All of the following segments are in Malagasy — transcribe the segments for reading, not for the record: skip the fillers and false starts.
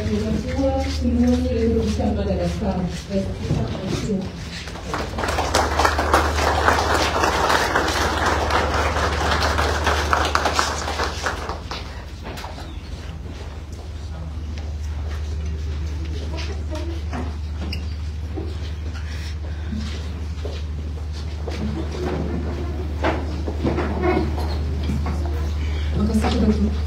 Andriamatoa Filohan'ny Repoblikan'i Madagasikara. Raisintsika an-tsoratra. Mankasitraka tompoko.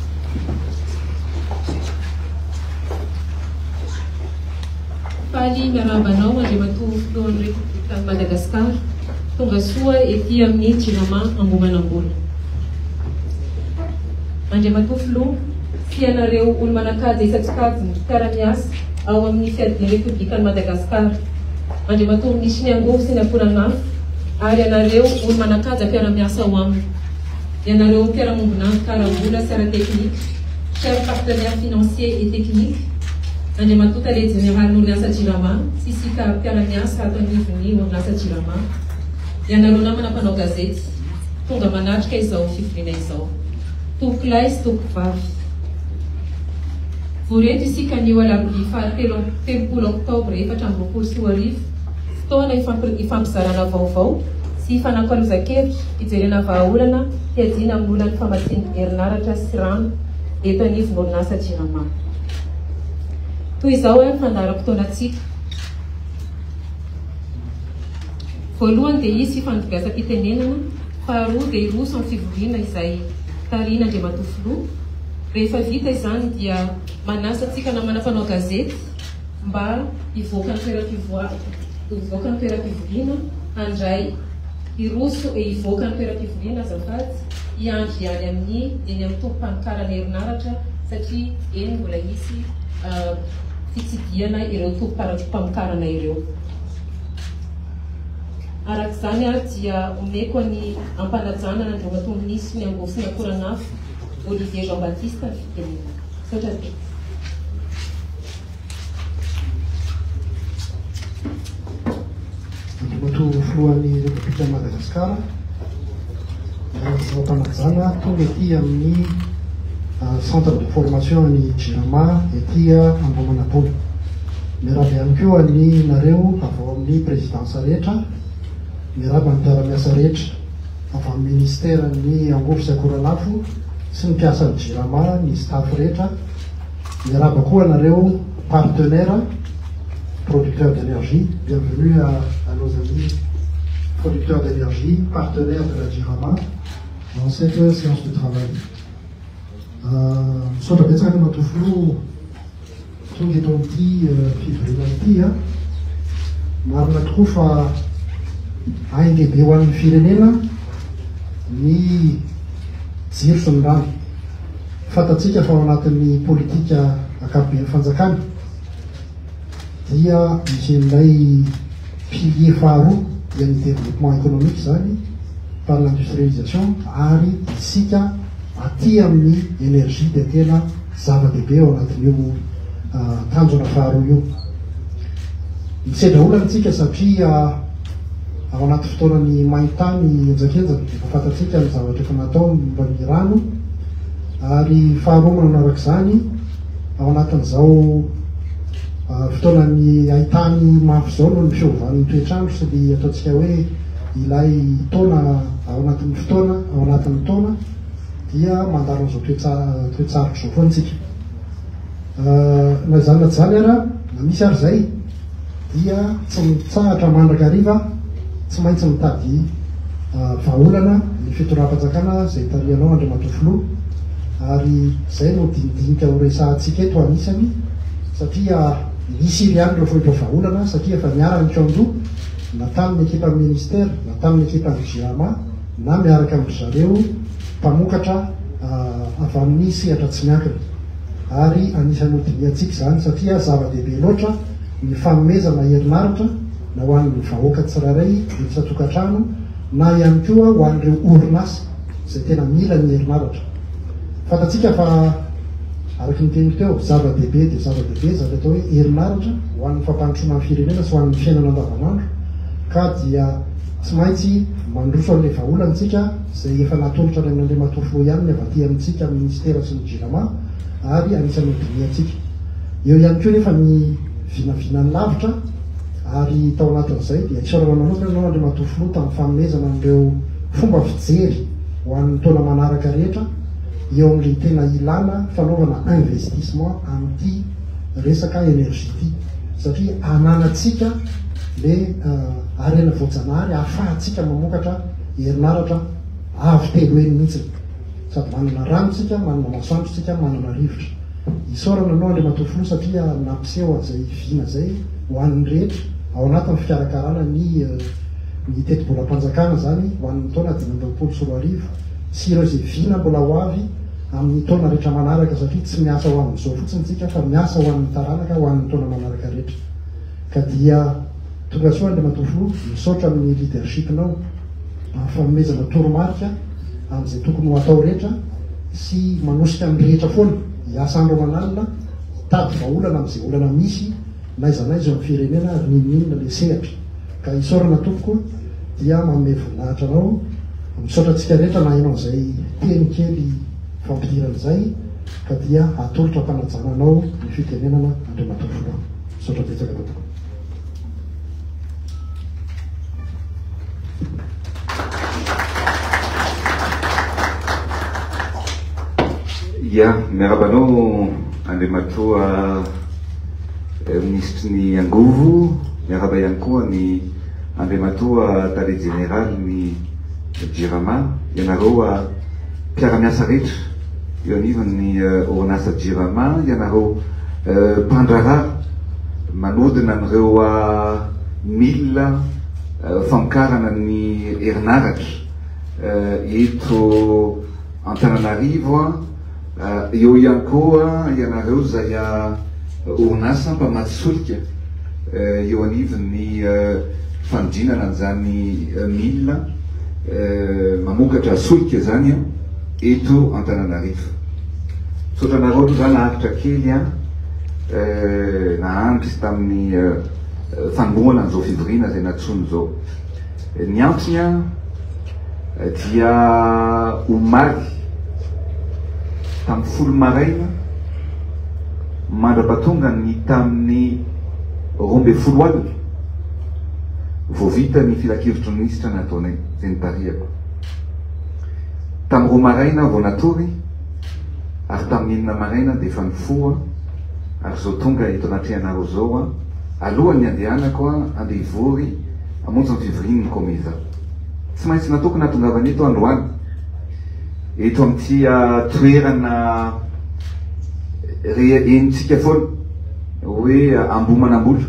Faly miarahaba anao Andriamatoa Filohan'ny Repoblikan'i Madagasikara, tonga soa ety amin'ny Jirama Ambohimanambola. Andriamatoa Filoha sy ianareo olo-manan-kaja isan-tsokajiny mpiara-miasa ao amin'ny Fiadian'ny Repoblikan'i Madagasikara, Andriamatoa Minisitry ny Angovo sy ny Akoranafo ary ianareo olo-manan-kaja mpiara-miasa ao aminy, ianareo mpiara-mombon'antoka ara-bola sy ara-teknika, chers partenaires financiers et techniques, Andriamatoa Tale Jeneralin'ny Orinasa Jirama sy isika mpiara-miasa ato anivon'ny Orinasa Jirama, ianareo namana mpanao gazety. tonga manatrika izao fivoriana izao. Tompokolahy sy tompokovavy. Vory eto isika anio alarobia faha 33 oktobra 2024, fotoana ifampizarana vaovao sy ifanakalozan-kevitra hijerena vahaolana hiadiana amin'ny olan'ny famatsiana herinaratra sy rano eto anivon'ny orinasa Jirama. Toy izao ary ny fandaharam-potoanantsika. Voalohany dia hisy fifandimbiasam-pitenenana, faharoa dia hiroso amin'ny fivoriana izay tarihin'Andriamatoa Filoha. Rehefa vita izany dia manasa antsika namana mpanao gazety mba hivoaka ny toeram-pivoaka ny toeram-pivoriana handray hiroso hivoaka ny toeram-pivoriana azafady hiandry any amin'ny eny amin'ny tobim-panokarana herinaratra satria eny mbola hisy fitsidihana ireo tobim-pamokarana ireo. Araka izany ary dia omeko an'i ampanajana an'Andriamatoa Minisitry ny Angovo sy ny Akoranafo, Olivier Jean Baptiste ny fitenenana. Misaotra tompoko. Andriamatoa Filohan'ny Repoblikan'i Madagasikara, miarahaba am-panajana tonga ety amin'ny Centre de formation an'ny Jirama ety Ambohimanambola. Miarahaba ihany koa an'ny nareo avy ao amin'ny Présidence rehetra, miarahaba ny mpiara-miasa rehetra avy amin'ny Ministeran'ny Angovo sy Akoranafo sy ny mpiasan'ny Jirama, ny staff rehetra. Miarahaba koa anareo partenaires, producteurs d'énergie. Bienvenue à, à nos amis producteurs d'énergie, partenaires de la Jirama dans cette séance de travail. Misaotra betsaka Andriamatoa Filoha tonga eto amin'ity fivoriana ity. Marina tokoa fa ain-dehibe ho an'ny firenena ny jiro sy ny rano. Fantatsika fa ao anatin'ny politika ankapoben'ny fanjakana dia misy an'ilay pilier faharoa dia ny développement économique izany par l'industrialisation ary isika aty amin'ny énergie dia tena zava-dehibe ao anatin'io tanjona faharoa io. Misedra olana isika satria ao anaty fotoanan'ny main-tany henjakenjana, efa fantatsika ny zavatra efa natao momba ny rano, ary faharoa manaraka izany, ao anatin'izao fotoanan'ny haintany mafy izao noho ny fiovan'ny toetr'andro sy ny ataontsika hoe ilay taona ao anatin'ny fotoana ao anatin'ny taona dia mandalo an'izao toe-tsarotra izao foana isika. Na izany na tsy izany ara, na misy ary izay, dia tsy mitsahatra mandrakariva, tsy maintsy mitady vahaolana ny fitondram-panjakana izay tarihanao Andriamatoa Filoha, ary izay no dinidinika ho resahantsika eto anisany, satria nisy ihany ireo foitra vahaolana, satria efa niara-nikaon-doha na tamin'ny ekipan'ny Ministera, na tamin'ny ekipan'ny Jirama, na miaraka amin-dry zareo mpamokatra avy amin'ny sehatra tsy miankina. Ary anisan'ny hodinihantsika izany satria zava-dehibe loatra ny fanomezana herinaratra na ho an'ny vahoaka tsirairay isan-tokantrano na ihany koa ho an'ireo orinasa izay tena mila ny herinaratra. Fantatsika fa araka ny teniko teo, zava-dehibe dia zava-dehibe izany atao hoe herinaratra ho an'ny fampandrosoana ny firenena sy ho an'ny fiainana andavanandro ka dia tsy maintsy mandroso an'ilay vahaolana isika izay efa natolotra any amin'Andriamatoa Filoha ihany ny avy aty amintsika amin'ny Minisitera sy ny Jirama ary anisan'ny hodinihantsika. Eo ihany koa nefa ny vinavinan'ny lavitra ary tao anatin'izay dia isaorana manokana ianao Andriamatoa Filoha tamin'ny fanomezana an'ireo fomba fijery ho an'ny taona manaraka rehetra eo amin'ilay tena ilana fanaovana investissement amin'ity resaka énergie ity satria ananantsika le harena voajanahary ahafahantsika mamokatra herinaratra avo telo heny mihitsy. Sady manana rano tsika, manana masoandro tsika, manana rivotra. Isaorana anao Andriamatoa Filoha satria nampiseho an'izay vina izay ho an'ny rehetra ao anatin'ny fikarakarana ny ny tetibolam-panjakana izany ho an'ny taona 2025 sy ireo izay vina mbola ho avy amin'ny taona rehetra manaraka satria tsy miasa ho amin'izao fotsiny tsika fa miasa ho an'ny taranaka ho an'ny taona manaraka rehetra. Ka dia tonga soa Andriamatoa Filoha, misaotra amin'ny leadership-nao amin'ny fanomezana toromarika amin'izay tokony ho atao rehetra sy manosika ny rehetra foana hiasa andro aman'alina hitady vahaolana amin'izay olana misy n'aiza n'aiza eo amin'ny firenena ary n'inon'inona ilay sehatra. Ka isaorana tompoko dia manome voninahitra anao. Misaotra antsika rehetra naheno an'izay teny kely fampidirana izay ka dia atolotra am-panajana anao ny fitenenana Andriamatoa Filoha. Misaotra betsaka tompoko. Ya, miarahaba anao Andriamatoa Minisitry ny Angovo, miarahaba ihany koa ny Andriamatoa Tale Jeneraly ny Jirama, ianareo mpiara-miasa rehetra eo anivon'ny orinasa Jirama, ianareo mpandraharaha manodina an'ireo milina famokarana ny herinaratra eto Antananarivo, eo ihany koa ianareo izay orinasa mpamatsy solika eo anivon'ny fanodinana an'izany milina mamokatra solika izany eto Antananarivo. Misaotra anareo aloha za naharitra kely an, nahandry tamin'ny fanombohana an'izao fivoriana izay nantsoina izao. Ny antony an dia omaly tamin'ny folo maraina mandra-pahatonga ny tamin'ny 12 alina vao vita ny filankevitry ny minisitra nataonay izay nitarihako. Tamin'ny 2 maraina aho vao natory ary tamin'ny enina maraina dia efa nifoha ary izao tonga eto anatrehanareo izao aho alohan'ny handehanako handeha hivory hamonjy ny fivorian'ny Comesa. Tsy maintsy nataoko nahatongavana eto androany eto amin'ity toerana re henontsika foana hoe Ambohimanambola.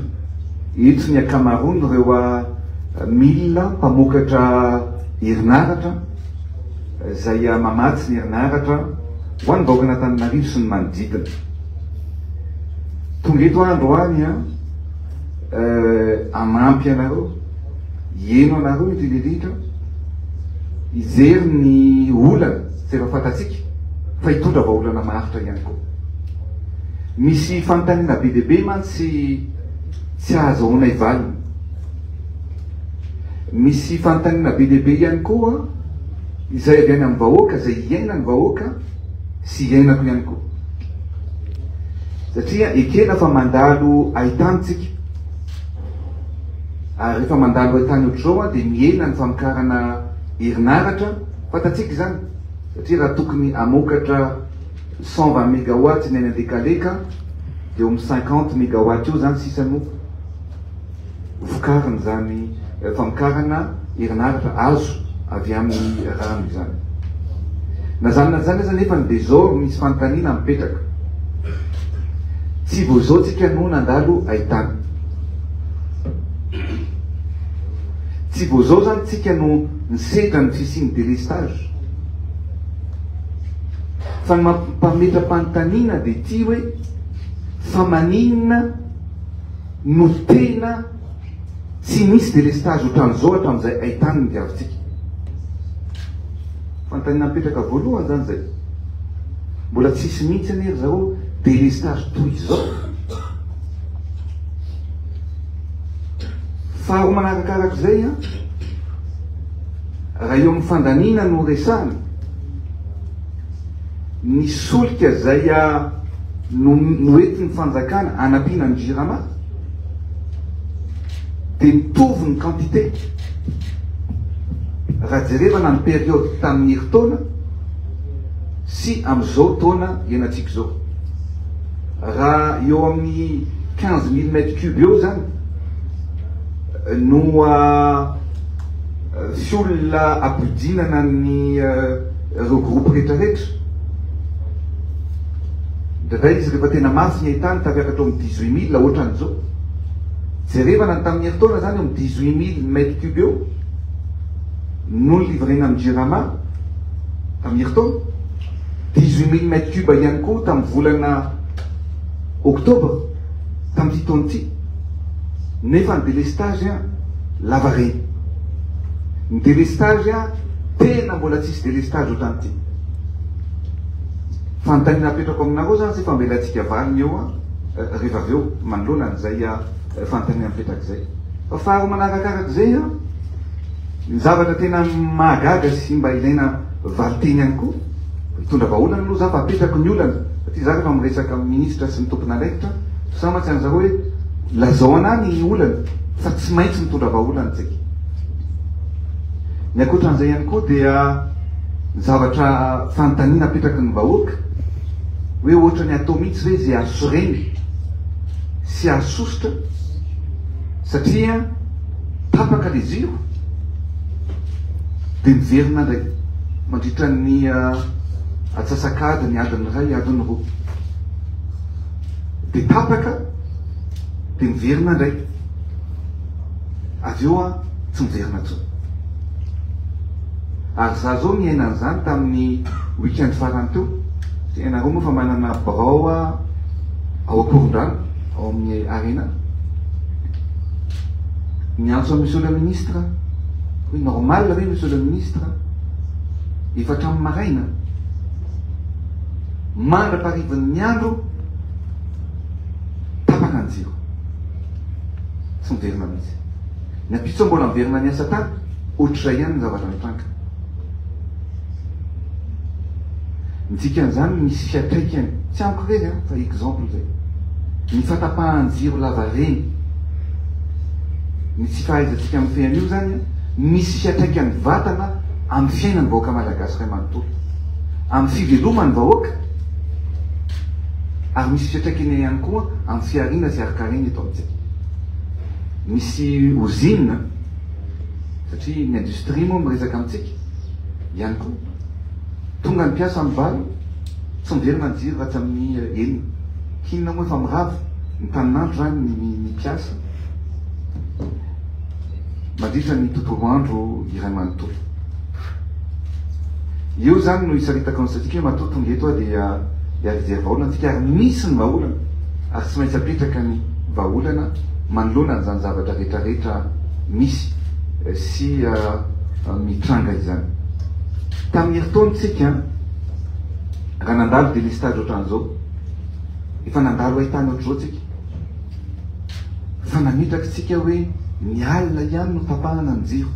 Eto ny ankamaroan'ireo milina mpamokatra herinaratra izay mamatsy ny herinaratra ho an'ny vahoakan'Antananarivo sy ny manodidina. Tonga eto aho androany hanampy anareo, hihaino anareo indrindra indrindra, hijery ny olana izay efa fantatsika fa hitondra vahaolana maharitra ihany koa. Misy fanontaniana be dia be mantsy tsy ahazahoanay valiny. Misy fanontaniana be dia be ihany koa izay avy any amin'ny vahoaka, izay iainan'ny vahoaka sy iainako ihany koa. Satria ekena fa mandalo haitany tsika. Ary rehefa mandalo haitany ohatr'izao dia mihena ny famokarana herinaratra, fantatsika izany, satria raha tokony hamokatra 120 mégawatts ny any Andekaleka dia eo amin'ny 50 mégawatts eo izany sisa no vokariny izany famokarana herinaratra azo avy amin'ny rano izany. Na izany na izany aza anefa dia izao misy fanontaniana mipetraka. Tsy vao izao tsika no nandalo haitany. Tsy vao izao izany tsika no nisedra ny fisian'ny délestage. Fa ny mampametra-panontaniana dia ity hoe fa maninona no tena tsy nisy délestage ohatran'izao hatramin'izay haitany ny diavintsika. Fanontaniana mipetraka voalohany izany izay. Mbola tsisy mihitsy anie ry zareo délestage toy izao. Faharoa manarakarak'izay an, raha eo amin'ny fandaniana no resahana, ny solika izay. no noentin'ny fanjakana hanampiana ny Jirama dia mitovy ny quantité raha jerevana ny période tamin'ny herintaona sy amin'izao taona iainantsika izao. Raha eo amin'ny 15 000 mètres cubes eo izany no fioul ampodinana ny ireo groupe rehetrarehetra, indraindray izy rehefa tena mafy ny haitany tafiakatra eo amin'ny 18 000 ohatran'izao. Jerevana ny tamin'ny herintaona izany eo amin'ny 18 000 mètres cubes eo no ni-livrena amin'ny Jirama tamin'ny herintaona, 18 000 mètres cubes ihany koa tamin'ny volana oktobra tamin'ity taona ity, nefa ny délestage lavareny. Ny délestage tena mbola tsisy délestage ohatran'ity. Fanontaniana apetrako aminareo zany tsy efa ambelantsika valiny eo rehefa avy eo manoloana an'izay fanontaniana mipetraka izay. Fa faharoa manarakarak'izay ny zavatra tena mahagaga sy mba ilaina valinteny ihany koa, hitondra vahaolana aloha za fa apetrako ny olana, satria za rehefa miresaka amin'ny minisitra sy ny tompon'andraikitra, za mantsy an'zareo hoe lazao anah ny olana fa tsy maintsy mitondra vahaolana tsika. Ny ankoatran'izay ihany koa dia ny zavatra fanontaniana apetraky ny vahoaka hoe ohatran'ny atao mihitsy ve izay hahasorena sy hahasosotra satria tapaka le jiro dia miverina indray mandritra ny atsasak'adiny, adiny iray, adiny roa dia tapaka dia miverina indray avy eo tsy miverina intsony. Ary za zao niaina an'izany tamin'ny week-end farany teo, satria ianareo moa efa manana birao ao Ankorondrano, ao amin'ny Arena. Niantso an'i Monsieur le Ministre, hoe normal ve Monsieur le Ministre, efa hatramin'ny maraina, mandra-paharivan'ny andro, tapaka ny jiro. Tsy miverina mihitsy. Ny ampitso aho mbola niverina niasa tany, ohatr'izay ihany ny zavatra nitranga. Ny dikan'izany misy fiantraikany, tsy amiko irery an, fa exemple izay. Ny fahatapahan-jiro lavareny, ny tsy fahaizantsika mifehy an'io izany an, misy fiantraikany vatana amin'ny fiainan'ny vahoaka malagasy iray manontolo, amin'ny fiveloman'ny vahoaka, ary misy fiantraikany ihany koa amin'ny fihariana sy harin-karena eto amintsika. Misy ozinina, satria ny industrie moa miresaka amintsika ihany koa, tonga ny mpiasa amin'ny valo, tsy miverina ny jiro raha tsy amin'ny enina. K'inona moa efa mirava ny tanin'andro izany ny mpiasa mandritra ny tontolo andro iray manontolo. Eo izany no isaritako ny saintsika hoe matoa tonga eto aho dia hiara-hijery vahaolana tsika ary misy ny vahaolana ary tsy maintsy apetraka ny vahaolana manoloana an'izany zavatra rehetrarehetra misy sy mitranga izany. Tamin'ny herintaona tsika raha nandalo délestage ohatran'izao, efa nandalo haitany ohatr'izao tsika, Fa nametraka isika hoe ny alina ihany no tapahana ny jiro.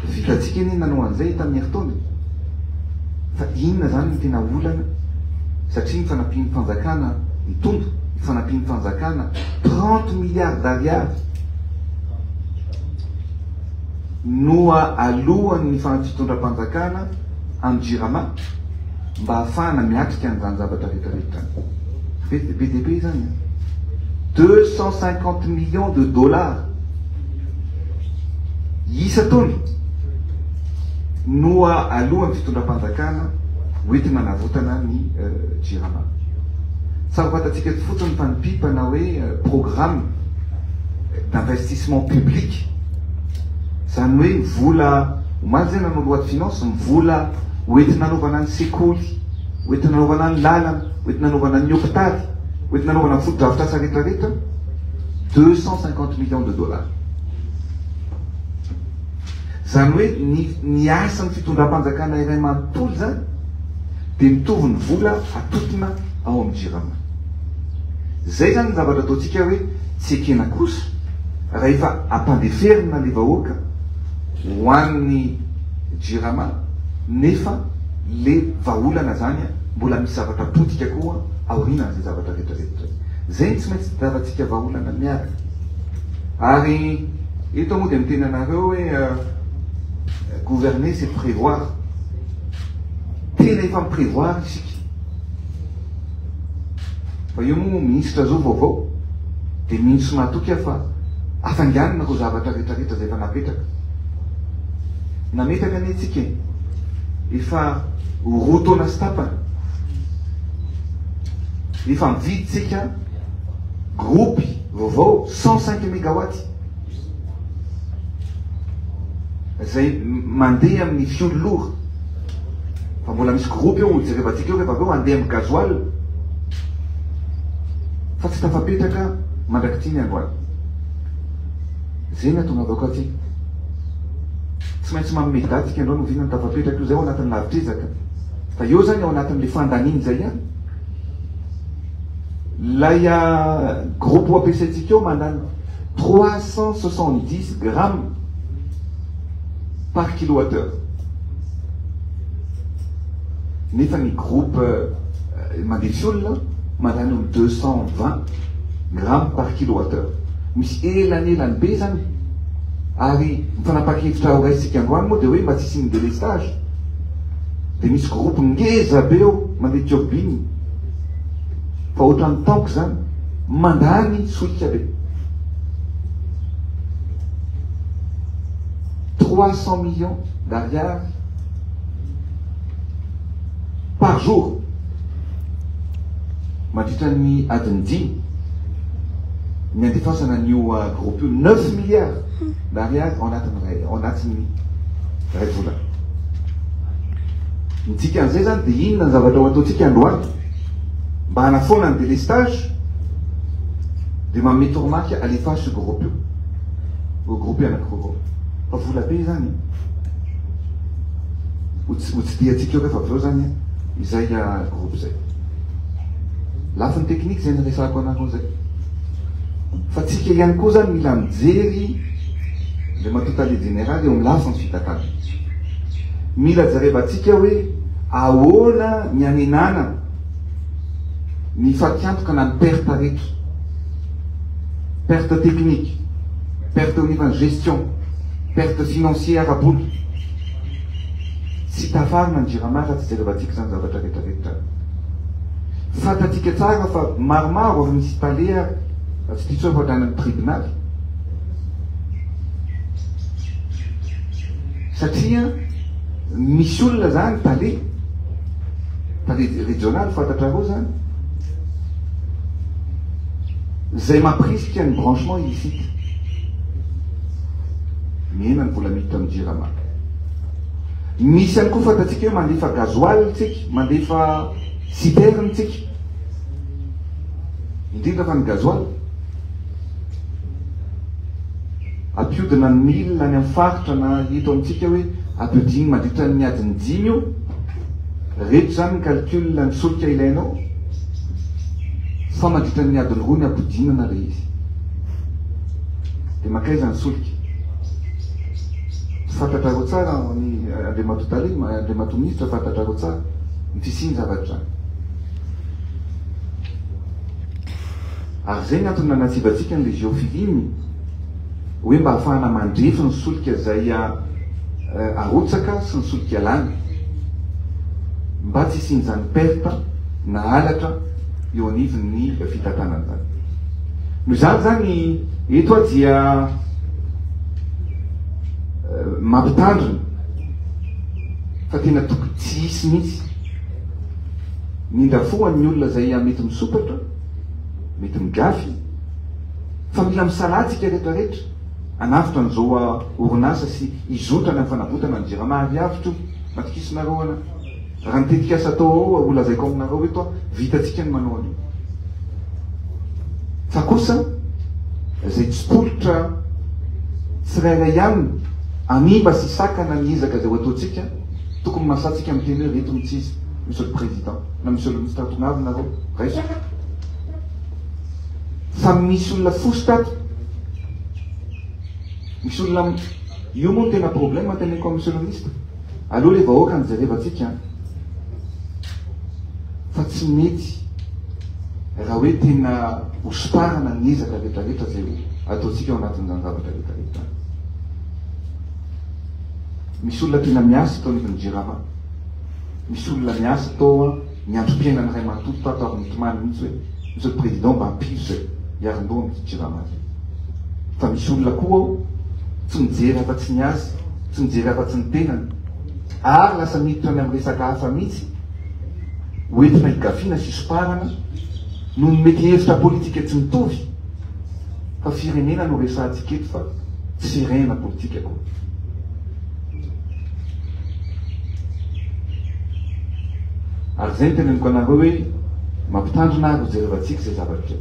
Vitantsika anie nanao an'izay tamin'ny herintaona e. Fa inona izany no tena olana satria ny fanampian'ny fanjakana mitombo, ny fanampian'ny fanjakana 30 milliards d'ariary no alohan'ny fitondram-panjakana amin'ny Jirama. Mba hahafahana miatrika an'izany zavatra rehetra rehetra izany. Be be dia be izany an! 250 millions de dollars isan-taona no alohan'ny fitondram-panjakana hoentina hanavotana ny Jirama. Tsara fantatsika eto fotsiny fa ny PIP na hoe programme d'investissement public, izany hoe ny vola, omaly izay nanao loi de finance, ny vola ho entina hanaovana ny sekoly, ho entina hanaovana ny lalana, ho entina hanaovana ny hopitaly, ho entina hanaovana ny fotodrafitrasa rehetra rehetra, 250 millions de dollars. Izany hoe ny ny asan'ny fitondram-panjakana iray manontolo izany dia mitovy ny vola atotona ao amin'ny Jirama. Izay izany ny zavatra ataontsika hoe tsy ekena kosa raha efa ampandeferina ilay vahoaka ho an'ny Jirama nefa. Le vahaolana zany a, mbola misy zavatra potika koa aorianan'izay zavatra rehetra rehetra zay. Zay no tsy maintsy tadiavantsika vahaolana miaraka. Ary eto moa dia miteny anareo hoe gouverner c'est prévoir. Tena efa mi-prévoir isika. Fa io moa minisitra zao vaovao dia mino sy mahatoky aho fa hafainganina ireo zavatra rehetra rehetra izay efa napetraka. Nametraka anie tsika e! Efa ho roa taona sy tapany. Efa mividy tsika groupe vaovao 105 mégawatts izay mandeha amin'ny fioul lourd. Fa mbola misy groupe eo hojerevantsika eo rehefa avy eo handeha amin'ny gasoil. Fa tsy tafapetraka mandrak'ity ny androany. Zay no ahatongavako aty. Tsy maintsy manome daty tsika androany oviana no tafapetraka io, zay ao anatin'ny lavitr'ezaka. Fa eo zany ao anatin'le fandaniana izay ihany. Ilay groupe ho ampiasaintsika eo mandany 370 grammes par kilowattheure. Nefa ny groupe mandeha fioul mandany eo amin'ny 220 grammes par kilowattheure. Misy elanelany be zany. Ary ny fanapahan-kevitra ho raisintsika androany moa dia hoe mba tsy hisian'ny délestage. Dia misy groupe ngeza be eo mandeha turbine. Fa ohatran'ny tank zany, mandany solika be. 300 millions d'ariary par jour mandritra ny adiny dimy ny andefasana an'io groupe io, 9 milliards d'ariary ao anatin'ny iray, ao anatin'ny iray volana. Ny dikan'izay zany dia inona ny zavatra ho ataontsika androany mba hanafoana ny délestage? Dia manome toromarika alefaso io groupe io, io groupe anankiroa ireo. Fa vola be izany e. Ho tsidihantsika eo rehefa avy eo zany izay groupe izay. Lafiny teknika izay niresahako anareo izay. Fa tsika ihany koa zany mila mijery Andriamatoa Tale Jeneraly eo amin'ny lafiny fitantanana. Mila jerevantsika hoe ahoana ny hanenana ny fatiantoka na ny perte rehetra. Perte technique, perte au niveau gestion, perte financière ara-bola. Tsy tafarina ny Jirama raha tsy jerevantsika izany zavatra rehetra rehetra izany. Fantatsika tsara fa maromaro ary misy tale ary, raha tsy diso aho fa hatrany amin'ny tribonaly. Satria misy olona izany tale, tale régional fantatrareo izany, izay mampirisika ny branchement illicite. Mihena ny vola miditra amin'ny Jirama. Misy ihany koa fantatsika hoe mandefa gasoil tsika, mandefa citerne tsika. Indrindra fa ny gasoil. Ampiodina ny mille any amin'ny faritra na eto amintsika hoe ampiodino mandritra ny adiny dimy io. Reto izany ny calcul ny solika ilainao fa mandritra ny adiny roa ny ampodinana ilay izy. Dia mankaiza ny solika? Fantatrareo tsara ny Andriamatoa Tale, Andriamatoa Minisitra, fantatrareo tsara ny fisian'ny zavatra izany. Ary izay ny antony nanatsivantsika an'ilay géophilie hoe mba hahafahana mandrefy ny solika izay arotsaka sy ny solika lany mba tsy hisian'izany perte na halatra eo anivon'ny fitantanana izany. Noho izany izany eto aho dia mampitandrina fa tena tokony tsy hisy mihitsy ny indrafo an'ny olona izay mety misompatra, mety migafy, fa mila misalahy tsika rehetra rehetra hanavotra an'izao orinasa sy hizotra any amin'ny fanavotana ny Jirama ary avotra io, matokisinareo ana. Raha ny tetikasa atao ao ho lazaiko aminareo eto aho, vitantsika ny manao an'io. Fa kosa izay tsipolitra tsirairay ihany hanimba sy hisakana ny ezaka izay ho ataontsika, tokony mahasahy tsika miteny hoe reto no tsy izy, Monsieur le Président na Monsieur le Ministre tongava nareo, raiso. Fa misy olona fosy tato, misy olona, io moa no tena problème teneniko amin'i Monsieur le Ministre. Aleo le vahoaka no jerevantsika an! Fa tsy mety raha hoe tena hosomparana ny ezaka rehetrarehetra izay ho ataontsika ao anatin'izany zavatra rehetrarehetra izany. Misy olona tena miasa eto anivon'ny Jirama. Misy olona miasa tao ny androm-piainany iray manontolo tato ary nitomany mihitsy hoe Monsieur le Président mba ampio izay hiarin-doha amin'ity Jirama ity. Fa misy olona koa ao tsy mijery afa-tsy ny azy, tsy mijery afa-tsy ny tenany ary lasa miditra any amin'ny resaka hafa mihitsy ho entina higafiana sy hisomparana noho ny mety hevitra politika tsy mitovy fa firenena no resahantsika eto fa tsy firehana politika akory. Ary izay no teneniko anareo hoe mampitandrina ary hojerevantsika izay zavatra izay.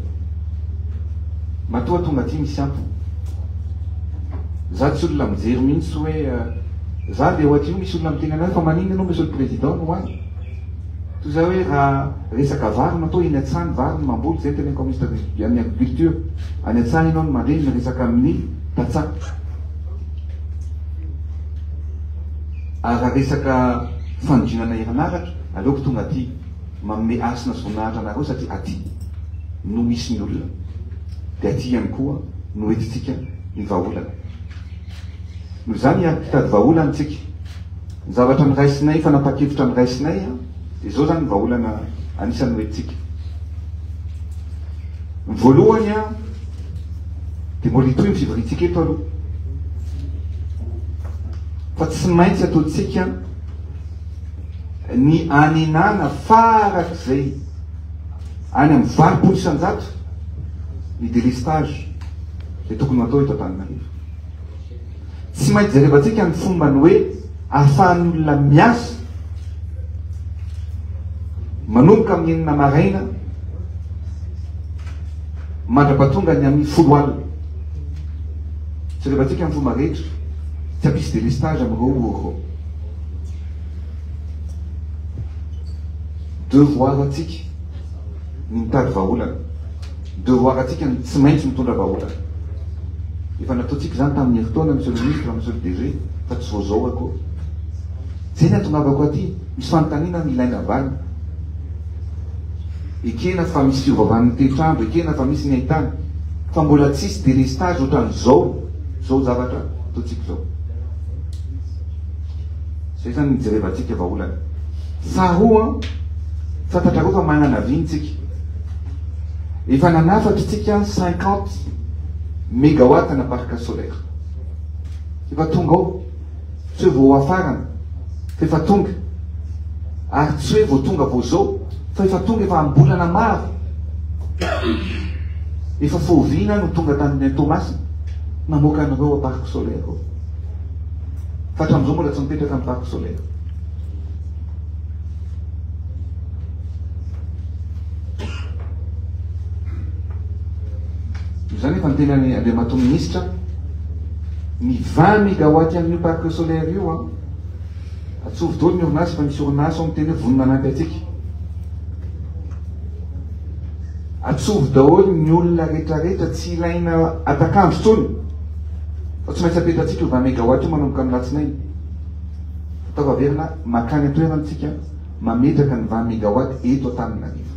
Matoa tonga aty misy antony. Za tsy olona mijery mihitsy hoe za dia ho aty io misy olona miteny anay fa maninona ianao monsieur le président no any. Toy izay hoe raha resaka vary no atao eny an-tsaha ny vary no mamboly, izay no teneniko amin'ny ministre ny agriculture. Any an-tsaha ianao no mandre miresaka amin'ny tantsaha. Ary raha resaka fanodinana herinaratra, aleoko tonga aty manome hasina sy voninahitra anareo satria aty no misy ny olona dia aty ihany koa no entintsika ny vahaolana. Noho izany hiara-pitady vahaolana isika. Ny zavatra noraisinay, fanapahan-kevitra noraisinay dia izao izany ny vahaolana anisan'ny hoentintsika. Ny voalohany dia mbola hitohy ny fivoriantsika eto aloha. Fa tsy maintsy ataontsika ny hanenana farak'izay any amin'ny 80% ny délestage izay tokony ho atao eto Antananarivo. Tsy maintsy jerevantsika ny fomba ny hoe ahafahan'ny olona miasa manomboka amin'ny 6 maraina mandra-pahatonga ny amin'ny 10 alina. Jerevantsika ny fomba rehetra tsy hampisy délestage amin'ireo ora ireo. Devoir antsika ny mitady vahaolana. Devoir antsika ny tsy maintsy mitondra vahaolana. Efa nataontsika izany tamin'ny herintaona Monsieur le Ministre, Monsieur le DG, fa tsy vao izao akory. Izay ny hahatongavako aty, misy fanontaniana ilaina valiny. Ekena fa misy fiovaovan'ny toetr'andro, ekena fa misy ny haintany, fa mbola tsisy délestage ohatran'izao, izao zavatra ataontsika izao. Izay izany ny hijerevantsika vahaolana. Faharoa, fantatrareo fa manana vina tsika. Efa nanafatra tsika 50 mégawatt na parc solaire. Efa tonga ao. Tsy hoe vao hafarana, fa efa tonga. Ary tsy hoe vao tonga vao zao, fa efa tonga efa am-bolana maro. Efa foviana no tonga tany Toamasina namoaka an'ireo parc solaire ireo. Fa hatramin'izao mbola tsy mipetraka ny parc solaire. Izany efa niteny Andriamatoa Minisitra, ny 20 mégawatt amin'io parc solaire io an, atsovy daholo ny orinasa fa misy orinasa ao miteny hoe vonona hanampy antsika. Atsovy daholo ny olona rehetrarehetra tsy ilaina atakandro intsony fa tsy maintsy apetratsika io 20 mégawatt io manomboka amin'ny latsinainy. Fa tafaverina makany an-toerana tsika mametraka ny 20 mégawatt eto Antananarivo.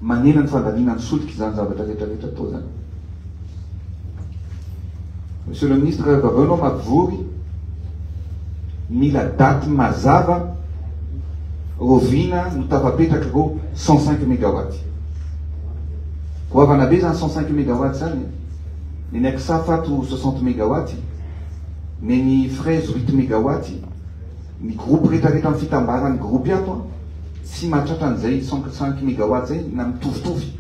Manena ny fandaniana ny solika izany zavatra rehetrarehetra atao izany. Monsieur le ministre, rehefa avy eo ianao mampivory, mila daty mazava rahoviana no tafapetraka ireo 105 mégawatt. Goavana be izany 105 mégawatt izany. Ny ny Aksafa ato 60 mégawatt, ny ny Fraise 8 mégawatt, ny groupe rehetrarehetra amin'ny fitambaran'ny groupe ato an, tsy mahatratra an'izay 105 mégawatt zay na mitovitovy.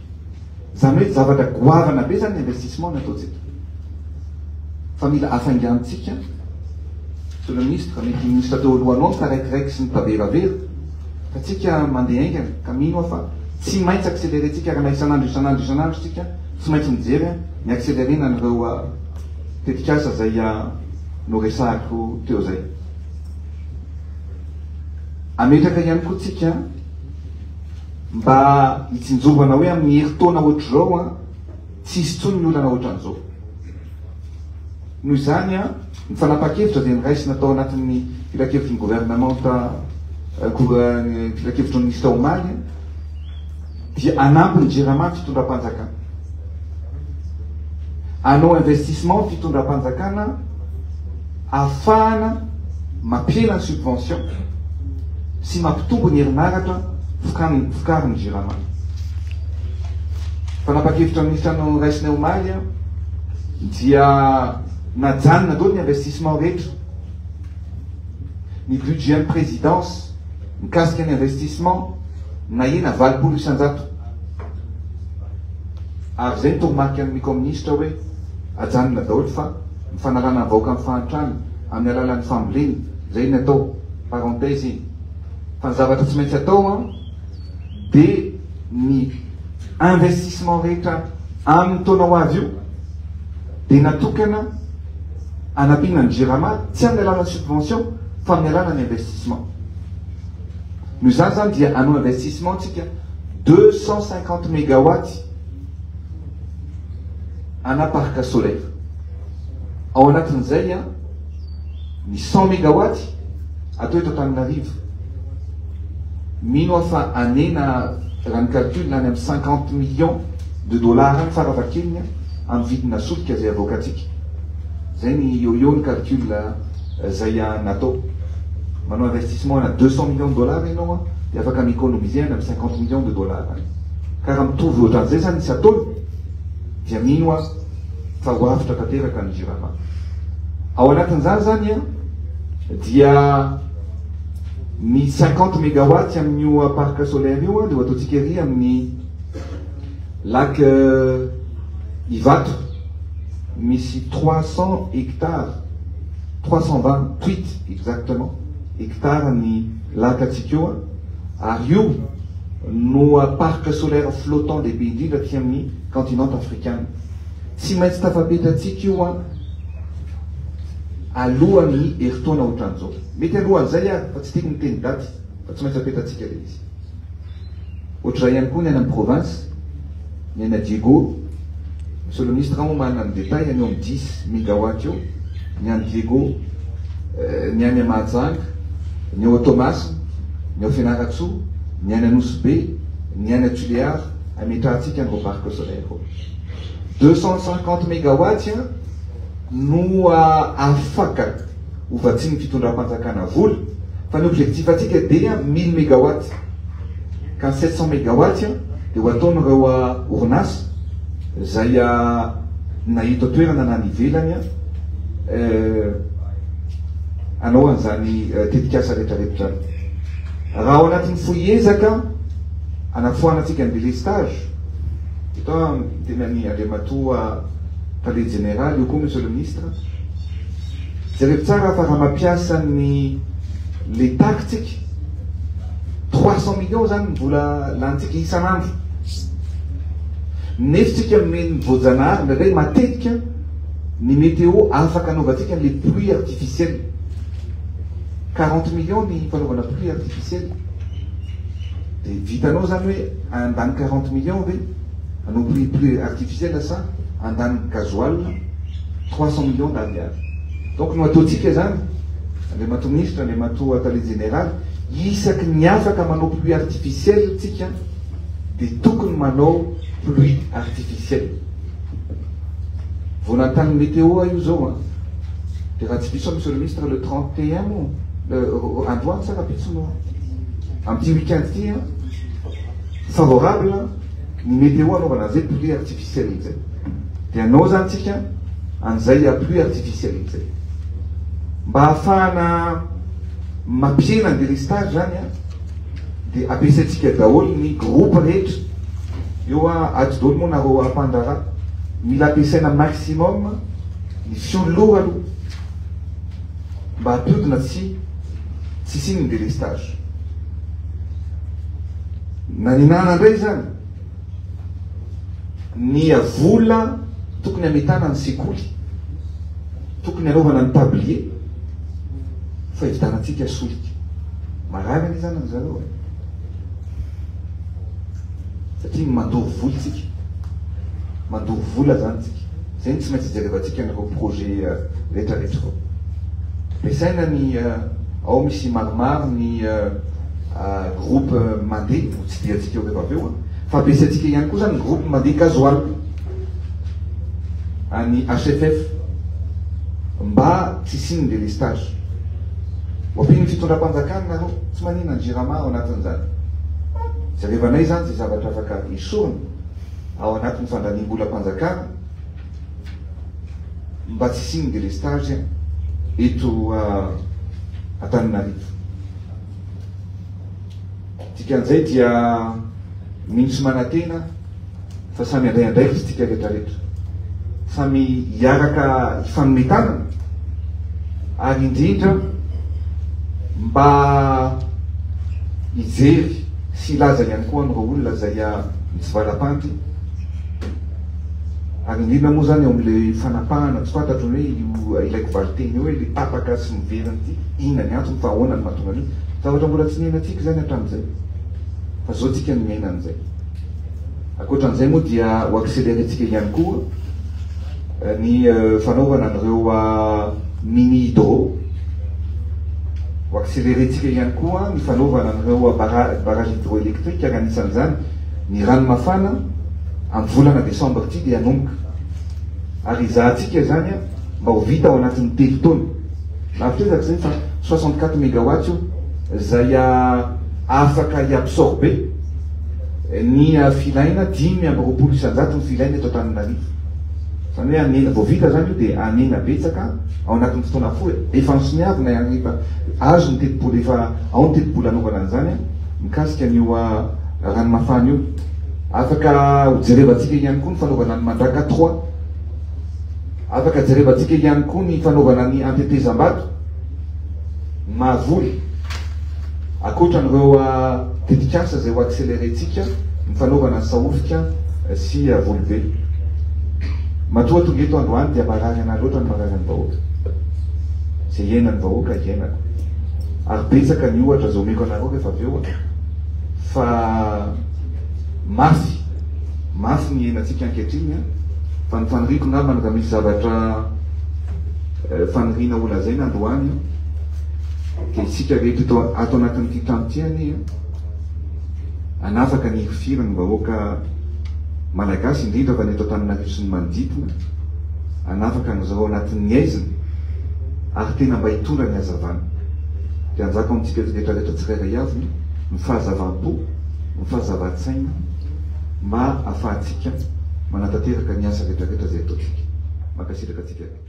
Izany hoe zavatra goavana be zany ny investissement nataontsika. Fa mila hafaingantsika, Monsieur le Ministre, mety ministre teo alohanao nitaraikiraiky sy nitaveravera, fa tsika mandeha haingana ka mino aho fa tsy maintsy accélérer-tsika ary na isan'andro isan'andro isan'andro tsika tsy maintsy mijery ny accélérer-na an'ireo tetikasa izay noresahako teo izay. Ametraka ihany koa tsika mba hitsinjovana hoe amin'ny herintaona ohatr'izao an, tsy hisy intsony ny olana ohatran'izao. Noho izany an, ny fanapahan-kevitra dia noraisina tao anatin'ny filankevitry ny governemanta Filankevitry ny Minisitra omaly dia hanampy ny Jirama ny fitondram-panjakana. Hanao investissement ny fitondram-panjakana ahafahana mampihena ny subvention sy mampitombo ny herinaratra vokarin'ny Jirama. Fanapahan-kevitra minisitra noraisinay omaly dia najanona daholo ny investissement rehetra. Ny budget-n'ny présidence mikasika ny investissement nahena 80%. Ary izay ny toromarika nomeko amin'ny minisitra hoe ajanona daholo fa ny fanalana ny vahoaka amin'ny fahantrana amin'ny alalan'ny fambolena, izay ny atao, parenthèse iny. Fa ny zavatra tsy maintsy atao an, dia ny investissement rehetra amin'ny taona ho avy io dia natokana hanampiana ny Jirama tsy amin'ny alalan'ny subvention fa amin'ny alalan'ny investissement. Noho izany izany dia hanao investissement tsika 250 mégawatts ana parc solaire. Ao anatin'izay ny 100 mégawatts atao eto Antananarivo. Mino aho fa hanena raha ny calcul any amin'ny 50 millions de dollars any farafahakeliny amin'ny vidina solika izay avoakantsika. Izay ny eo eo ny calcul izay natao. Manao investissement ana 200 millions de dollars ianao dia afaka mi-économiser any amin'ny 50 millions de dollars any. Ka raha mitovy ohatran'izay izany isan-taona dia mino aho fa ho avotra tanteraka ny Jirama. Ao anatin'izany izany dia ny 50 mégawatts amin'io parc solaire io dia ho ataontsika ery amin'ny lac Ivato misy 300 hectares, 328 exactement hectares ny lac antsika io ary io no parc solaire flottant lehibe indrindra aty amin'ny continent africain. Tsy maintsy tafapetratsika io alohan'ny herintaona ohatran'izao. Mety alohan'izay ary fa tsy tiako miteny daty fa tsy maintsy apetratsika ilay izy. Ohatr'izay ihany koa ny any amin'ny province, ny any Diego, Monsieur le Ministre moa manana ny détail any eo amin'ny 10 mégawatt eo, ny any Diego, ny any Mahajanga, ny ao Toamasina, ny ao Fianarantsoa, ny any Nosy Be, ny any Tuléar, ametrahantsika an'ireo parc solaire ireo. 250 mégawatts no afaka ho vatsian'ny fitondram-panjakana vola, fa ny objectif antsika dia 1000 mégawatts. Ka ny 700 mégawatts dia ho ataon'ireo orinasa izay na eto an-toerana na any ivelany hanao an'izany tetikasa rehetrarehetra izany. Raha ao anatin'ny fohy ezaka hanafoanantsika ny délestage, eto aho miteny an'i Andriamatoa Tale Jeneraly, eo koa Monsieur le Ministre, jereo tsara fa raha mampiasa ny le tac tsika, 300 millions zany ny vola lanintsika isan'andro, nefa tsika omeny voajanahary indraindray matetika ny météo afaka anaovantsika le pluie artificielle, 40 millions ny fanaovana pluie artificielle, dia vitanao zany hoe handany 40 millions ve hanao pluie artificielle sa handany gasoil 300 millions d'ariary. Donc no ataontsika zany Andriamatoa Ministra, Andriamatoa Tale Jeneraly, isaky ny afaka manao pluie artificielle tsika dia tokony manao pluie artificielle. Vao nanontany météo aho io zao an, dia raha tsy diso aho Monsieur le Ministre le 31 moa, le androany sa rahampitso no amin'ity week-end ity an, favorable ny météo anaovana an'izay pluie artificielle izay. Dia hanao zany tsika an'izay pluie artificielle izay. Mba hahafahana mampihena ny délestage zany an, dia ampiasaintsika daholo ny groupe rehetra. Eo an, ato daholo moa nareo mpandraharaha. Mila ampiasaina maximum ny fiolora aloha mba hampiodina tsy tsy hisian'ny délestage. Naninana indray izany ny vola tokony hametana ny sekoly, tokony hanaovana ny tablier fa hividianantsika solika. Marary anie izany ry zareo e. Satria mandoro vola tsika. Mandoro vola zany tsika. Zay no tsy maintsy ijerevantsika an'ireo projet rehetra rehetra ireo. Ampiasaina ny ao misy maromaro ny. groupe mandeha ho tsidihantsika eo rehefa avy eo, fa ampiasaintsika ihany koa izany ny groupe mandeha gasoil any HFF mba tsy hisian'ny délestage. Ho ampian'ny fitondram-panjakana nareo, tsy maninona ny Jirama ao anatin'izany. Jerevanay izany izay zavatra afaka esorina ao anatin'ny fandaniam-bolam-panjakana mba tsy hisian'ny délestage eto Antananarivo. Dikan'izay dia mino sy manantena fa samy handray andraikitra isika rehetrarehetra. Samy hiaraka hifanome tanana ary indrindra mba hijery sy hilaza ihany koa amin'ireo olona izay mitsivalam-pandry ary indrindra moa izany eo amin'ilay fanapahana tsy fantatro ny hoe io ilaiko valinteny io hoe ilay tapaka sy miverina ity inona ny antony fa ahoana no mahatonga an'io zavatra mbola tsy niainantsika izany hatramin'izay fa zao tsika no miaina an'izay. Ankoatran'izay moa dia ho accélérer-tsika ihany koa ny fanaovana an'ireo mini hydro, ho accélérer-tsika ihany koa ny fanaovana an'ireo barrage hydroélectrique ary anisan'izany ny Ranomafana amin'ny volana décembre ity dia hanomboka ary hizahantsika izany mba ho vita ao anatin'ny 3 taona. Lavitra ezaka izay fa 64 mégawatts io izay afaka hi-absorber ny filaina 25% ny filaina eto Antananarivo. Izany hoe hanena, vao vita izany io dia hanena betsaka ao anatin'ny fotoana fohy. Efa nosoniavina ary efa azo ny tetibola, efa ao ny tetibola hanaovana an'izany mikasika an'io ranomafana io. Afaka hojerevantsika ihany koa ny fanaovana ny Mandraka trois. Afaka jerevantsika ihany koa ny fanaovana ny antetezam-bato Mahavoly. Ankoatra an'ireo tetikasa izay ho accélérer-tsika ny fanaovana ny Sahofika sy Volobe. Matoa tonga eto androany dia marary anah loatra ny marary an'ny vahoaka. Izay iainan'ny vahoaka iainako. Ary betsaka ny ohatra izay omeko anareo rehefa avy eo fa mafy, mafy ny iainantsika ankehitriny fa ny faniriako angambany raha misy zavatra faniriana ho lazaina androany dia isika rehetra eto ato anatin'ity trano ity anie hanafaka ny hirifiry ny vahoaka malagasy indrindra fa ny eto Antananarivo sy ny manodidina, hanafaka an'izao ao anatin'ny haizina ary tena mba hitondra ny hazavana. Dia hanjaka ao amintsika rehetra rehetra tsirairay avy ny fahazavam-po, ny fahazavan-tsaina mba hahafahantsika manatanteraka ny asa rehetra rehetra izay ataontsika. Mankasitraka antsika rehetra.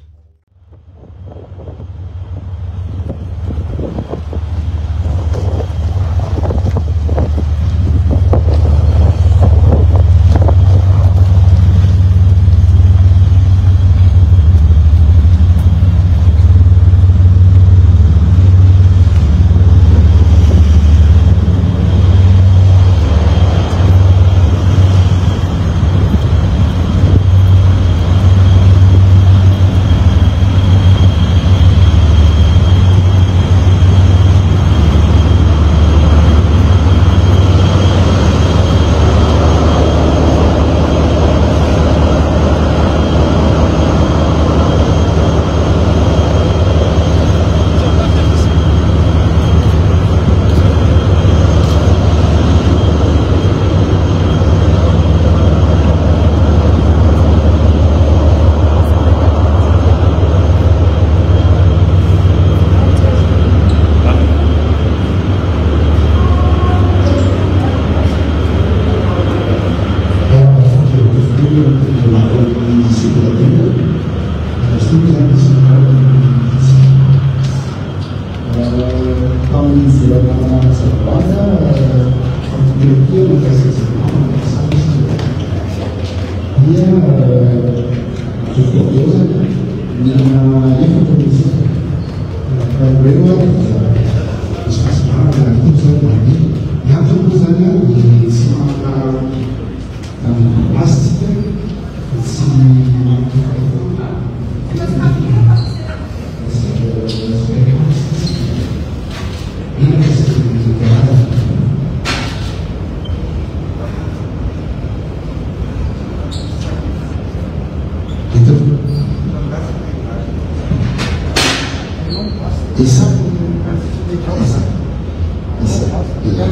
PA.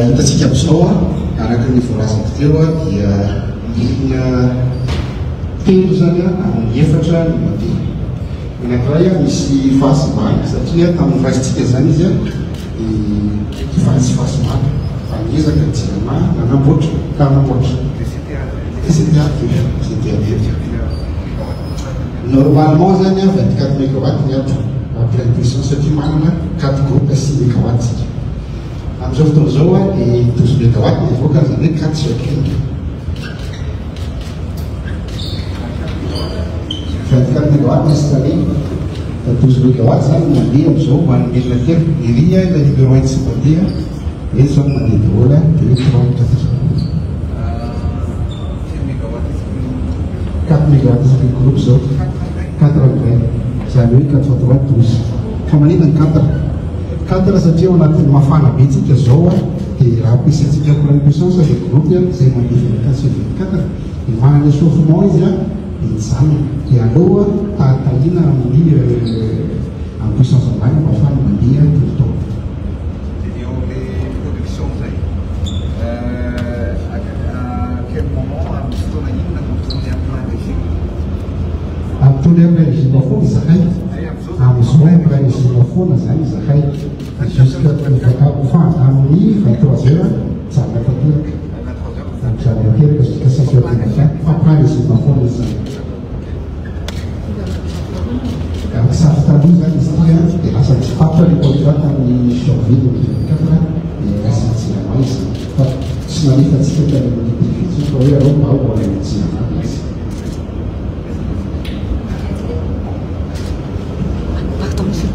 Hitantsika amin'izao, araka ny voalazako teo dia milina telo izany amin'ny efatra no mandeha. Ny anankiray misy fahasimbana satria tamin'ny raisintsika izany izy dia efa nisy fahasimbana fa niezaka ny Jirama nanamboatra ka hanamboatra. CTA deux, CTA deux. Normalement zany 24 mégawatt ny ato en pleine puissance satria manana 4 groupes 6 mégawatt tsika. Amin'izao fotoana izao dia 12 mégawatt ny avoakany izany hoe 4 virgule 24 mégawatt ny installé. Fa 12 mégawatt zany no mandeha amin'izao ho an'ny milina telo. Ery ilay numéro 1 tsy mandeha, eto zany mandeha daholo 2 3 4. 4 mégawatt isaky ny groupe zao. 4 amin'izay. Izany hoe 4 fois 3 12. Fa maninona ny 4? 4 satria ao anatin'ny mafana be tsika zao dia raha ampiasaintsika pleine puissance le groupe izay mandeha 24 sur 24 dia manana échauffement izy dia mijanona. Dia aleo tahitahina amin'ny amin'ny puissance ambany mba ahafahana mandeha tout le temps. Dia eo amin'ilay production izay, à quel moment, amin'ny fotoana inona no tourner à plein régime? Tourner à plein régime foana izahay. Amin'izao à plein régime foana izany izahay. Jusqu'à fa amin'ny 23 heures mijanona tanteraka. Mijanona tanteraka jusqu'à 5 heures du matin. Fa plein régime foana izy izany. Ary sary taloha izany izy ity dia lasa tsy fantatra ilay contrat tamin'ny janvier 2024 dia raisin'ny Jirama izy fa tsy nalefa antsika tany amin'ny PV intsony fa hoe aleo mba ho any amin'ny Jirama ilay izy. Pardon, monsieur.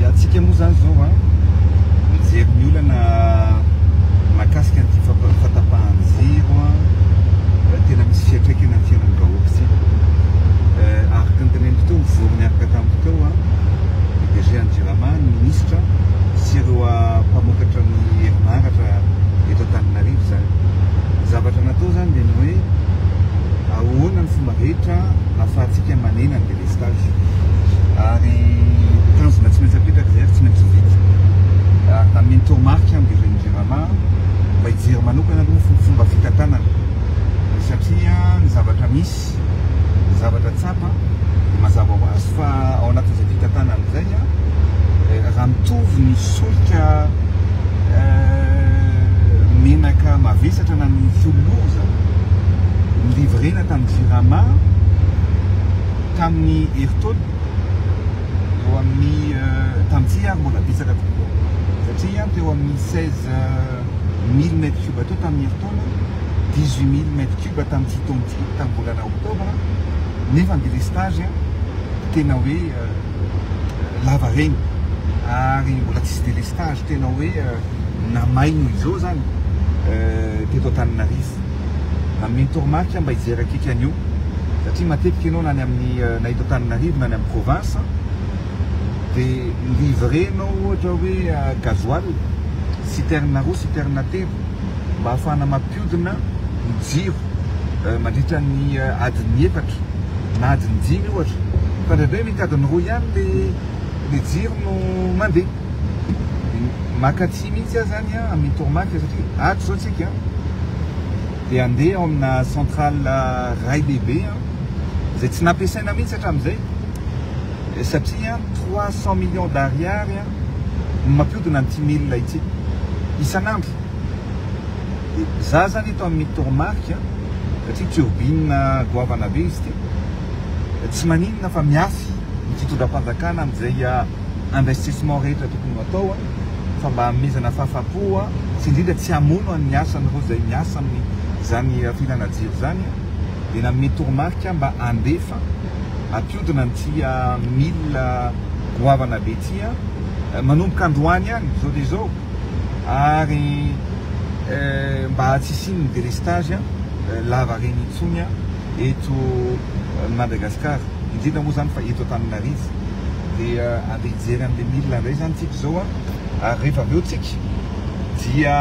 Antsika moa zany zao a mijery ny olana mahakasika an'ity fatapahan-jiro a tena misy fiantraikany amin'ny fiainan'ny vahoaka ity. Araka ny teneniko teo, nivory niaraka tamiko teo a ny DG an'ny Jirama, ny minisitra sy ireo mpamokatra ny herinaratra eto Antananarivo izany. Ny zavatra natao izany dia ny hoe ahoana ny fomba rehetra ahafahantsika manena ny délestage ary tanjona tsy maintsy apetraka izay ary tsy maintsy ho vita. Ary nanome ny toromarika ny DG ny Jirama mba hijery manokana aloha ny fomba fitantanana satria ny zavatra misy, ny zavatra tsapa dia mazava ho azy fa ao anatin'izay fitantanana izay raha mitovy ny solika menaka mavesatra na ny fioloza nolivrena tamin'ny Jirama tamin'ny herintaona eo amin'ny tamin'ity ary mbola betsaka kokoa satria teo amin'ny 16 000 mètres cubes teo tamin'ny herintaona, 18 000 mètres cubes tamin'ity taona ity tamin'ny volana oktobra, nefa ny délestage tena hoe lava regny ary mbola tsisy délestage tena hoe namay noho izao zany teto Antananarivo. Nanome ny toromarika mba hijery akaiky an'io satria matetika ianao na any amin'ny na eto Antananarivo na any amin'ny province dia mi-livrer ianao ohatra hoe gasoil citerne roa citerne telo mba hahafahana mampiodina ny jiro mandritra ny adiny efatra na adiny dimy ohatra fa indraindray mety adiny roa ihany le le jiro no mandeha. Maka tsy mihitsy aho zany amin'ny toromarika satria ato zao tsika dia andeha ao amina centrale ray lehibe izay tsy nampiasaina mihitsy hatramin'izay. Satria 300 millions d'ariary no mampiodina an'ity milina ity isan'andro. Dia za zany eto amin'ny toromarika satria turbine goavana be izy ity, tsy maninona fa miafy ny fitondram-panjakana amin'izay investissement rehetra tokony ho atao fa mba hanomezana fahafapo sy indrindra tsy hamono an'ny asan'ireo izay miasa amin'izany filana jiro izany dia nanome toromarika mba handefa hampiodina an'ity milina goavana be ity manomboka androany ihany izao dia izao ary mba tsy hisian'ny délestage lava reny intsony eto Madagascar indrindra moa izany fa eto Antananarivo dia andeha hijery an'ilay milina indray izany tsika izao ary rehefa avy eo tsika dia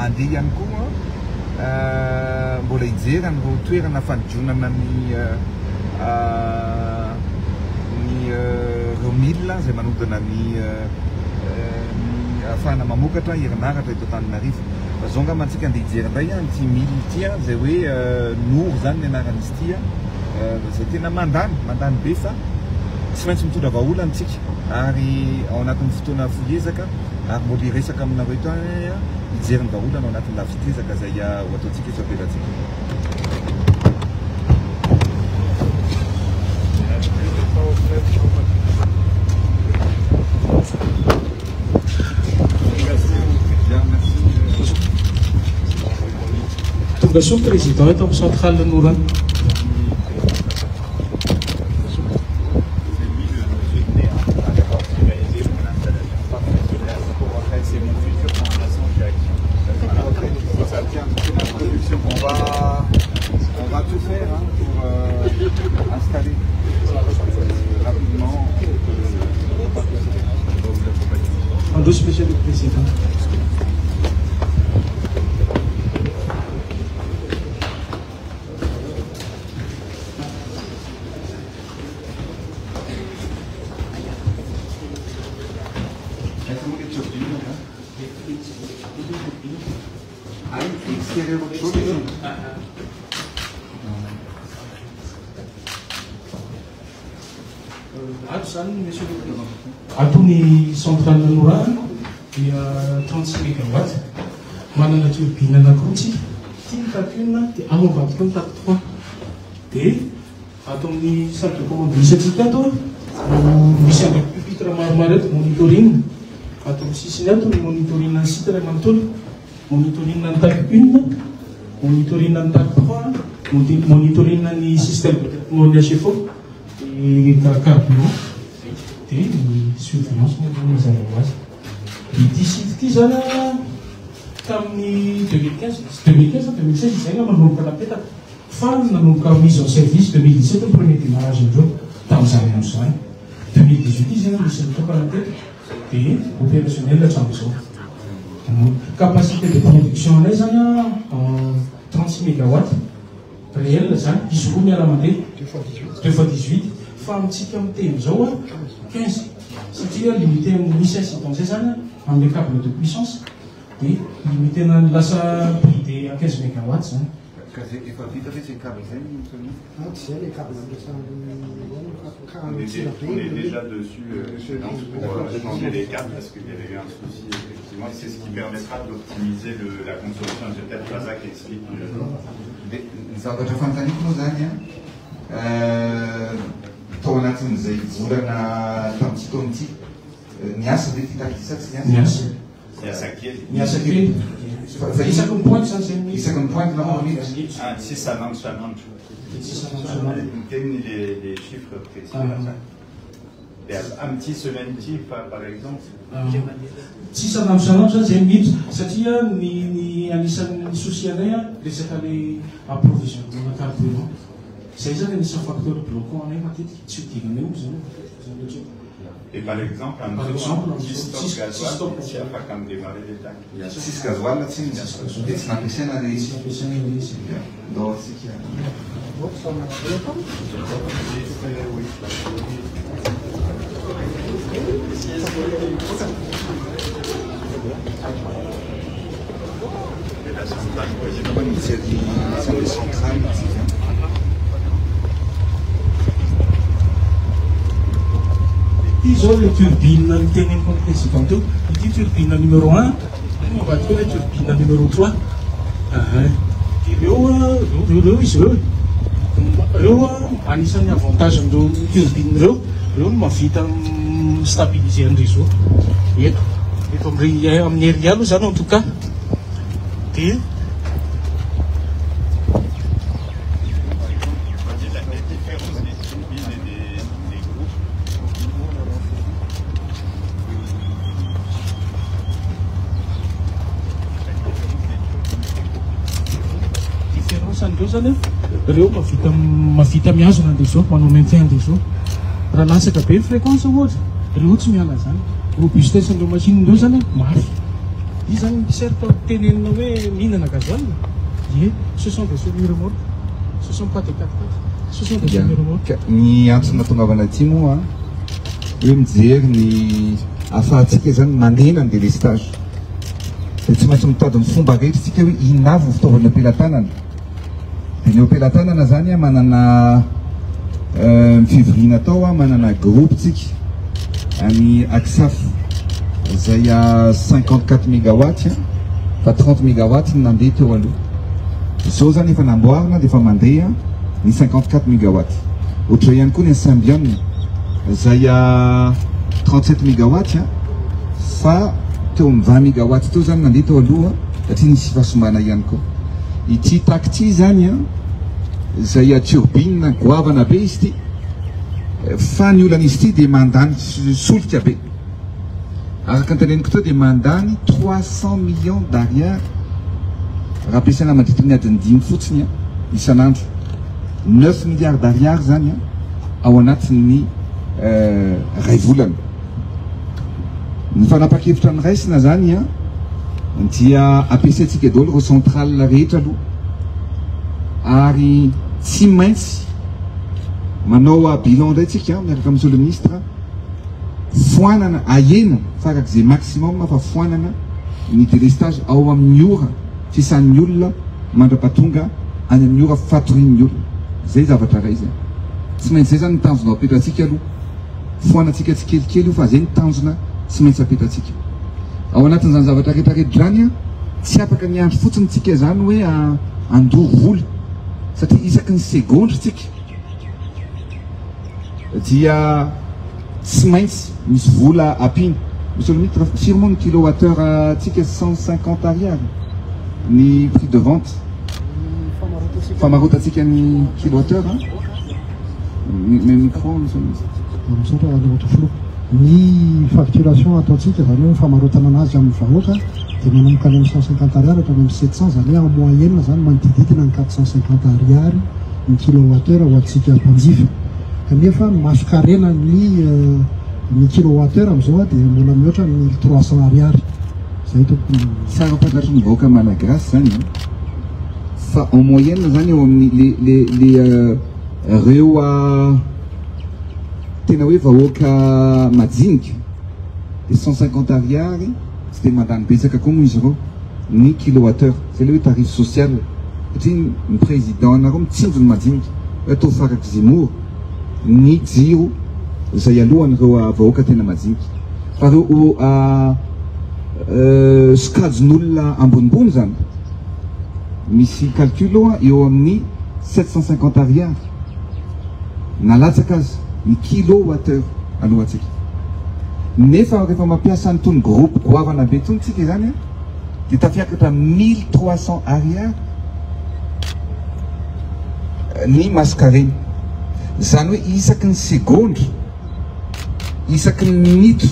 andeha ihany koa mbola hijery an'ireo toerana fanodionana ny ny ireo milina izay manodina ny ny ahafahana mamokatra herinaratra eto Antananarivo. Fa izao angamba antsika andeha hijery indray an'ity milina ity izay hoe Noro izany ny anaran'izy ity izay tena mandany, mandany be fa tsy maintsy mitondra vahaolana isika ary ao anatin'ny fotoana fohy ezaka ary mbola hiresaka aminareo eto aho hijery ny vahaolana ao anatin'ny lavitr'ezaka izay ho ataontsika eto am-pelatsika. Tonga soa président eto amin'ny centrale Norana. On va tout faire hein, pour installer rapidement. Mandroso Monsieur le Président. Ato izany Monsieur le Président. Ato ny centrale Norana dia 36 mégawatt. Manana turbine anankiroa tsika. Ity ny TAC 1 dia ao ambadika ao ny TAC 3. Dia ato amin'ny salle de commande misy antsika ato no misy an'ireto pupitre maromaro ireto monitoring. Ato amin'ny sisiny ato ny monitoring ny site iray manontolo. Monitoring ny TAC 1, monitoring ny TAC 3, monitoring ny système de traitement ny HFO, ny carburant, dia ny surveillance moa zany mazava ho azy. Ity site ity zany tamin'ny 2015, 2015 sa 2016 izay angamba nanomboka napetaka fa nanomboka mise en service 2017 ny premier démarrage indreo tamin'izany andro izany. 2018 izy nisy nitokana teto dia opérationnel hatramin'izao. Capacité de production anay zany 36 mégawatt réel zany, izy roa miara-mandeha 2 fois 18 fa amintsika miteny izao 15 satria limité amin'ny misy incident zay zany amin'ny câble de puissance dia limité na lasa bridé à 15 mégawatt zany. Ka zay efa vita ve zay câble zay Monsieur le Ministre? Ah, tsy zay le câble ampiasan'ny ka On est déjà dessus pour changer les câbles parce qu'il y avait eu un souci effectivement et c'est ce qui permettra d'optimiser la consommation. J'ai peut-être Razak qui explique. Dia ny zavatra fanontaniako moa zany an, tao anatin'izay volana tamin'ity taona ity, niasa ve ity taxi sa tsy niasa? Niasa. Miasa kely. Miasa kely. Fa isaky ny pointe zany zay miditra. Isaky ny pointe na miditra. Ah, tsy isan'andro isan'andro. Tsy isan'andro isan'andro. Miteny les chiffres précis. Dia amin'ity semaine ity par exemple. Tsy isan'andro isan'andro zany zay miditra satria ny ny anisan'ny souci anay resaka le approvisionnement carburant. Zay zany anisan'ny facteur bloquant anay matetika tsy hodinanay moa zany matetika zany rehetra. Et par exemple, Par exemple, tsisy stock gasoil tsy afaka mi-démarrer le tank. Tsisy gasoil tsy dia tsy nampiasaina le izy. Tsy nampiasaina le izy. Ndao tsika. Mijery centrale tsika. Ity izao ilay turbine noteneniko ny président teo. Ity turbine numéro un, ity no ambadika eo ilay turbine numéro trois. Ahay. Ireo ireo ireo izy ireo e. Ireo anisan'ny avantage-n'ireo turbine ireo, ireo no mahavita mi-stabiliser ny réseau eto. Eto amin'ny amin'ny RIA aloha izany en tout cas. Dia Différence an'ireo zany ireo mahavita mahavita mihazona ny réseau, manao maintien ny réseau. Raha latsaka be ny fréquence ohatra, ireo tsy miala zany. Robustesse an'ireo machine ireo zany mafy. Izy zany certes tenenina hoe mihinana gasoil, ie, ce sont des semi-remorques, ce sont pas des 4x4. Ka ny antony nahatongavana aty moa hoe mijery ny ahafahantsika izany manena ny délestage. Dia tsy maintsy mitady ny fomba rehetra isika hoe inona avy ny fitaovana eo am-pelatanana. Dia ny eo am-pelatanana izany manana ny fivoriana atao, manana groupe tsika any Aksaf izay 54 mégawatts fa 30 mégawatts no nandeha teo aloha. Izao izany efa namboarina dia efa mandeha ny 54 mégawatts. Ohatr'izay ihany koa ny Symbian izay 37 mégawatts fa teo amin'ny 20 mégawatts teo izany nandeha teo aloha satria nisy fahasimbana ihany koa. Ity TAC ity izany izay turbine goavana be izy ity fa ny olan'izy ity dia mandany solika be. Araka ny teneniko teo dia mandany 300 millions d'ariary raha ampiasaina mandritra ny adiny dimy fotsiny isan'andro. 9 milliards d'ariary zany ao anatin'ny ray volana. Ny fanapahan-kevitra noraisina zany dia ampiasaintsika daholo ireo centrale rehetra aloha ary tsy maintsy manao bilan indray tsika miaraka amin'ny monsieur le ministre. Foanana, ahena farak'izay maximum fa foanana ny délestage ao amin'ny ora fiasan'ny olona mandrapatonga any amin'ny ora fatorian'ny olona. Izay zavatra iray izay. Tsy maintsy izay izany ny tanjona apetratsika aloha. Foanantsika tsikelikely io fa izay ny tanjona tsy maintsy apetratsika. Ao anatin'izany zavatra rehetra rehetra izany, tsy afaka miandry fotsiny tsika izany hoe handoa vola satria isaky ny segondra tsika dia tsy maintsy misy vola ampiana. Monsieur le ministre, firy moa ny kilowatt heure antsika? 150 ariary ny prix de vente famarotantsika ny kilowatt heure. Ny micro, monsieur le ministre. Misaotra Andriamatoa Filoha. Ny facturation ataontsika, izany hoe ny famarotana anazy amin'ny vahoaka dia manomboka any amin'ny 150 ariary hatrany amin'ny 700, izany hoe en moyenne izany manodididina ny 450 ariary ny kilowatt heure ho antsika mpanjifa. Kanefa ny masonkarena ny ny kilowatt heure amin'izao dia mbola mihoatra ny 1300 ariary. Izay tompoko. Tsara fantatry ny vahoaka malagasy zany fa en moyenne zany eo amin'ny le le le reo tena hoe vahoaka majinika dia 150 ariary tsy dia mandany betsaka koa moa izy ireo ny kilowatt heure. Zay le hoe tarif social satria ny président anareo mitsinjo ny majinika hoe atao farak'izay mora ny jiro izay alohan'ireo vahoaka tena majinika fa ireo sokajin'olona ambonimbony zany misy calcul eo eo amin'ny 750 ariary na latsaka aza ny kilowatt heure alohantsika nefa rehefa mampiasa an'itony groupe goavana be itony tsika izany dia tafiakatra 1300 ariary ny masonkarena. Izany hoe isaky ny segondra, isaky ny minitra,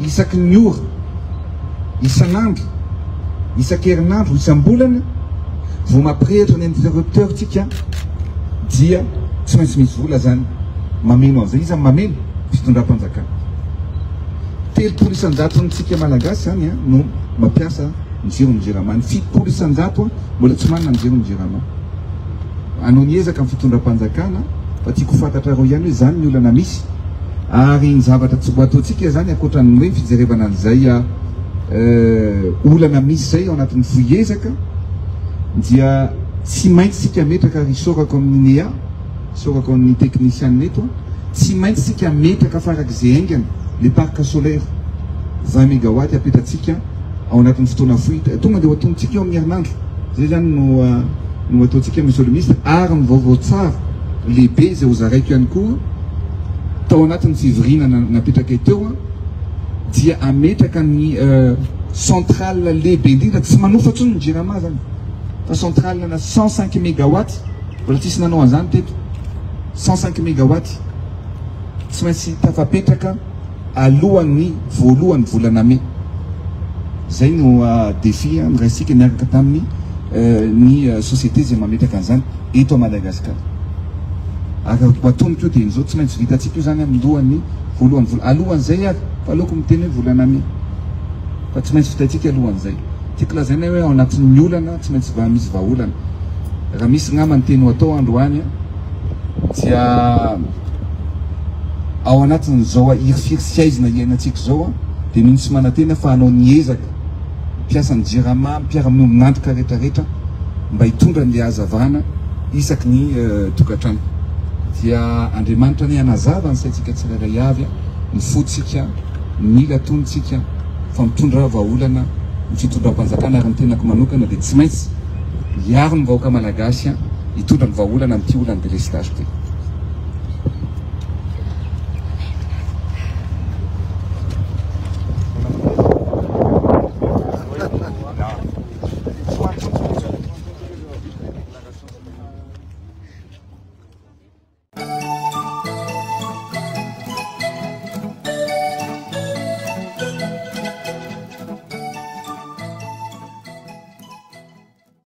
isaky ny ora, isan'andro, isan-kerinandro, isam-bolana, vao mampirehitra ny interrupteur tsika dia tsy maintsy misy vola zany mameno an'izay. Iza no mameno? Fitondram-panjakana. 30 isan-jaton'ny tsika malagasy zany no mampiasa ny jiron'ny Jirama. Ny 70 isan-jato mbola tsy manana ny jiron'ny Jirama. Hanao ny ezaka ny fitondram-panjakana fa tiako ho fantatrareo ihany hoe izany ny olana misy ary ny zavatra tsy ho ataontsika izany ankoatra ny hoe fijerevana an'izay olana misy izay ao anatin'ny fohy ezaka dia tsy maintsy isika ametraka ary isaorako amin'ny NEA, isaorako amin'ny teknisianina eto. Tsy maintsy isika hametraka farak'izay haingana le parc solaire 20 mégawatt apetratsika ao anatin'ny fotoana fohy, tonga dia ho atonontsika eo amin'ny herinandro. Izay izany no no ataontsika Monsieur le Ministre ary ny vaovao tsara lehibe izay ho zaraiko ihany koa tao anatin'ny fivoriana napetrakay teo dia hametraka ny centrale lehibe indrindra tsy manofa intsony ny Jirama zany fa centrale na 105 mégawatt mbola tsisy nanao an'izany teto. 105 mégawatt tsy maintsy tafapetraka alohan'ny voalohan'ny volana mey. Izay no défi noraisika niaraka tamin'ny ny société izay mametraka an'izany eto Madagascar. Ary ho atomboka io dia izao tsy maintsy vitantsika io izany alohan'ny voalohan'ny volana, alohan'izay ary fa aleoko miteny hoe volana mey fa tsy maintsy vitaintsika alohan'izay. Tiako lazaina hoe ao anatin'ny olana tsy maintsy misy vahaolana. Raha misy ngamba ny teny ho atao androany dia ao anatin'izao hirifiry sy haizina iainantsika izao dia mino sy manantena fa hanao ny ezaka mpiasan'ny Jirama, mpiara-miombon'antoka rehetrarehetra mba hitondra an'ilay hazavana isaky ny tokantrano. Dia Andriamanitra anie hanazava ny saintsika tsirairay avy, ny fontsika, mila tony tsika fa mitondra vahaolana ny fitondram-panjakana ary ny tenako manokana dia tsy maintsy hiaro ny vahoaka malagasy hitondra ny vahaolana amin'ity olan'ny délestage ity.